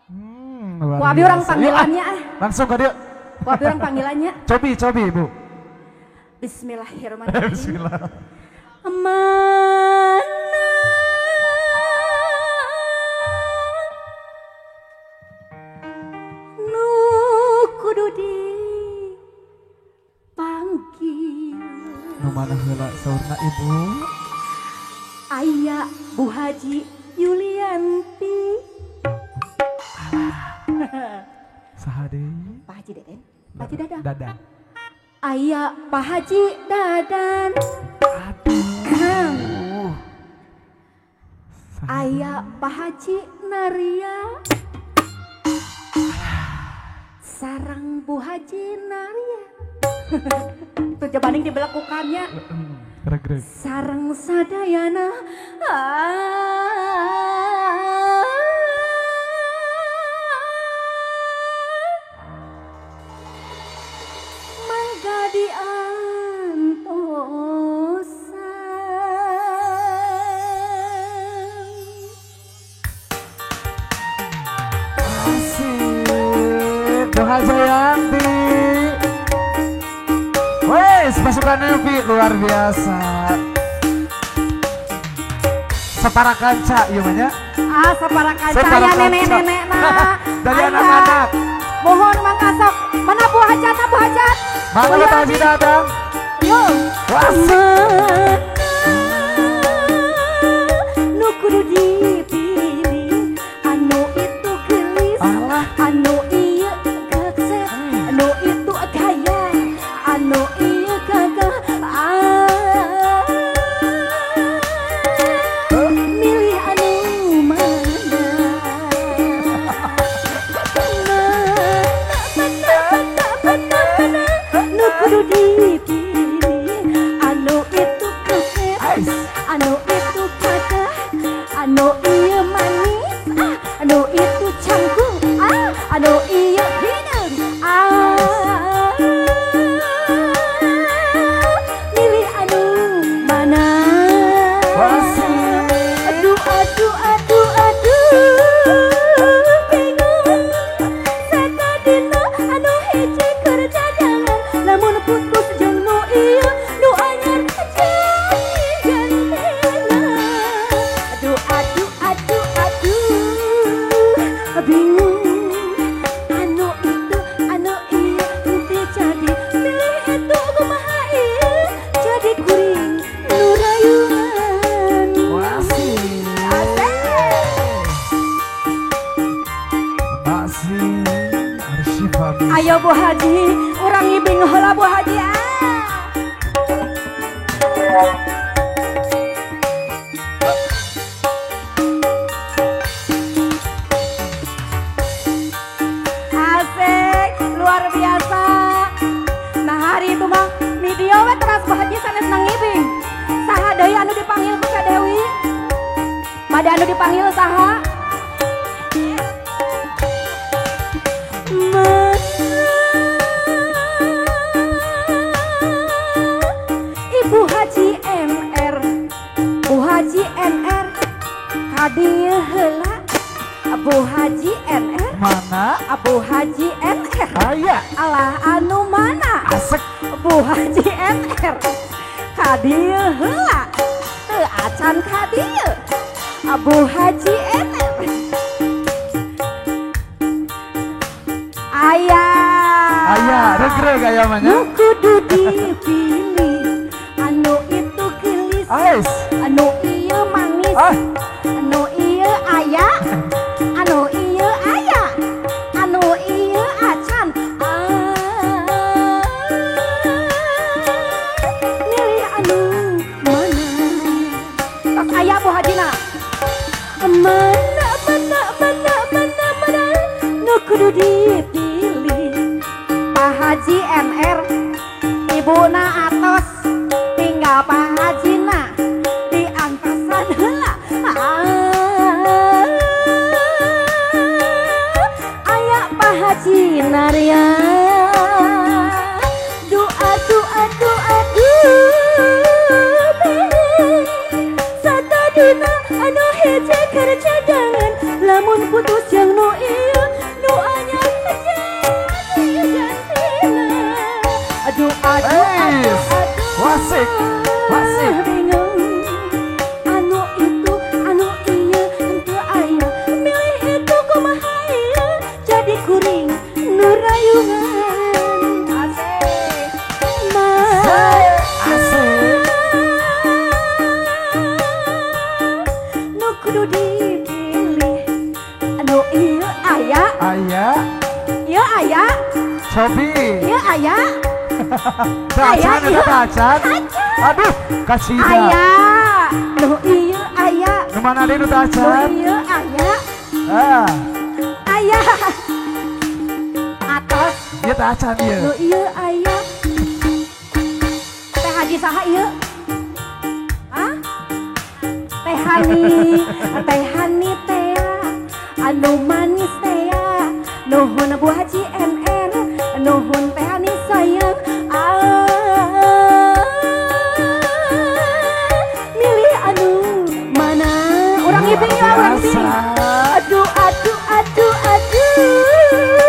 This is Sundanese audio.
Ku abi orang panggilannya ah. Langsung ke dia. Ku abi orang panggilannya. Cobi, cobi Ibu. Bismillahirrahmanirrahim. Bismillah. Mana nu kudu dipanggil. Nu mana heula saurna Ibu? Aya Bu Haji Yulianti. Alah. Saha deui? Pak Haji Deden. Pak Haji Dadan. Dadan. Aya Pak Haji Dadan. Aduh. Aya Pak Haji Naria. Sarang Bu Haji Naria. Tuh jabaning dibelakukannya. Sarang sadayana. Mangga diantosan. Asik, Bu Hajayanti. Wes, pasukan Nevi luar biasa. Separa kanca, iya mah nya? Ah, separa kanca ya nenek-nenek nah. Dari anak-anak. Mohon mangga sok. Mana Bu Hajat, Bu Hajat? Mangga Bu Haji datang. Yuk. Asik. Nu kudu dipilih, anu itu gelis, anu ieu geukset, anu itu gaya, anu ieu gagah. Milih anu mana? Mana, mana, mana, mana, nu kudu dipilih, anu itu kasep, anu itu gagah, anu ieu manis, anu itu canggung, anu ieu hideung. Milih anu mana? Aduh, aduh, aduh, aduh, bingung. Satadina anu hiji keur dagangan, lamun putus jeung nu ieu nu anyar jadi gantina. Aduh, aduh, aduh, aduh, bingung. Anu itu, anu ieu henteu jadi, milih itu kumaha ieu jadi kuring nu rayuan. Asik. Asik. Masih Arsyifa. Ayo Bu Haji, urang ngibing heula Bu Haji ah. Asik, luar biasa. Nah hari itu mah video we teras Bu Haji sanes nang ngibing. Saha deui anu dipanggil ku Kak Dewi? Bade anu dipanggil saha? Mana Ibu Haji MR, Bu Haji NR, kadieu heula. Bu Haji NR, Mana? Bu Haji NR, Aya. alah anu mana? Asik. Bu Haji NR, kadieu heula, teu acan kadieu. Bu Haji NR. Ayah. Aya, regreg aya mah nya. Nu kudu dipilih, anu itu gelis, Ais. anu ieu manis, Ah. anu ieu aya, anu ieu aya, anu ieu acan. Milih anu mana? Tos aya Bu Hajina. Mana, mana, mana, mana, mana, nu kudu dipilih. Pak Haji MR, ibuna atos, tinggal Pak Hajina di angkasan heula. Aya Pak Haji Naria. Duh, aduh, aduh, aduh, bingung. Satadina anu hiji keur cadangan, lamun putus jeung nu ieu Aduh, aduh, aduh. Wasik, wasik. Bingung. Anu itu, anu iya, henteu aya. Milih itu kumaha ieu, jadi kuring nu rayungan. Asik. Asik. Nu kudu dipilih. Anu ieu aya. Aya. Ieu aya. Cobi. Ieu aya. Tacan, Aya, tacan. Aduh, kasih. Aya. Nu ieu aya. Nu mana deui nu Nu tacan? ieu aya. Ah, Aya. Atos. Ieu tacan ieu. Nu ieu aya. Teh Haji saha ieu? Hah? Teh Hani, Teh Hani teh anu manis teh. Nuhun Bu Haji MR, nuhun Teh Hani sayang. Ah, milih anu mana? Urang ngibing ya, urang ngibing. Aduh, aduh, aduh, aduh.